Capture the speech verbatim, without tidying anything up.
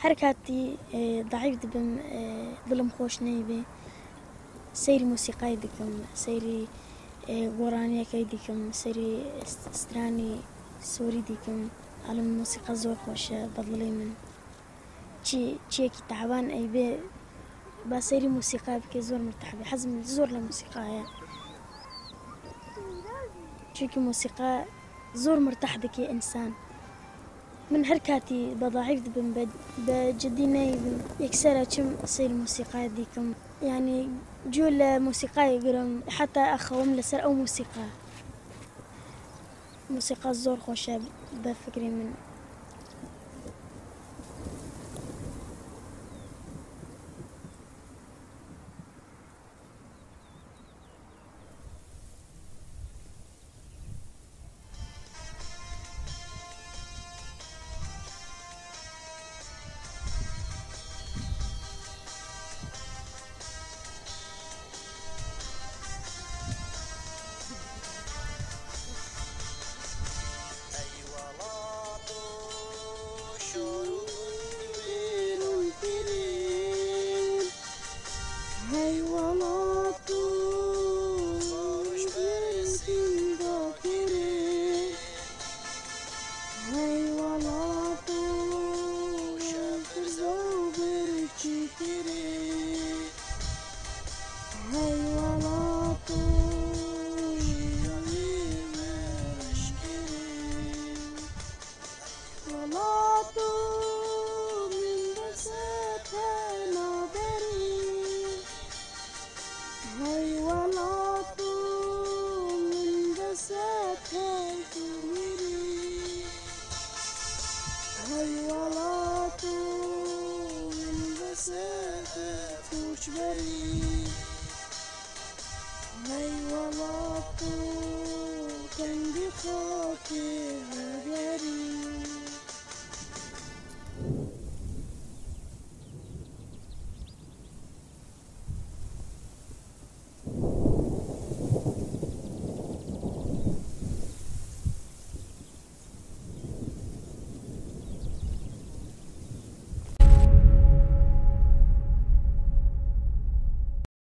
Her katî, e, daîf dibim, e, dilim xweş neybe. Seyrî mûsîqayê dikim, seyrî, e, goraniyekê dikim, seyrî st-, stranî sorî dikim. Alim mûsîqa zor xweş e, bi dilê min. Çi, çiyekî teban eybe, ba seyrî mûsîqa bike, zor mirtah be. Hez min zor li mûsîqa ye. Çunkî mûsîqa zor mirtah dike însan. Min her katî bi daîf dibim, bi, bi cidî neyibim. Yekser e çim seyr mûsîqayê dikim. Yanî cû li mûsîqayê girim, heta exewim li ser ew mûsîqa. Mûsîqa zor xweş e bi fikrê min. Hey welato, zaroj berzîn dakirê. Hey welato, şefirza û birçîkirê. Hey welato, jiyalî me eşkirê. Welato min bese te naberî. Hey welato min bese te tu mirî. Hey welato min bese te koçberî.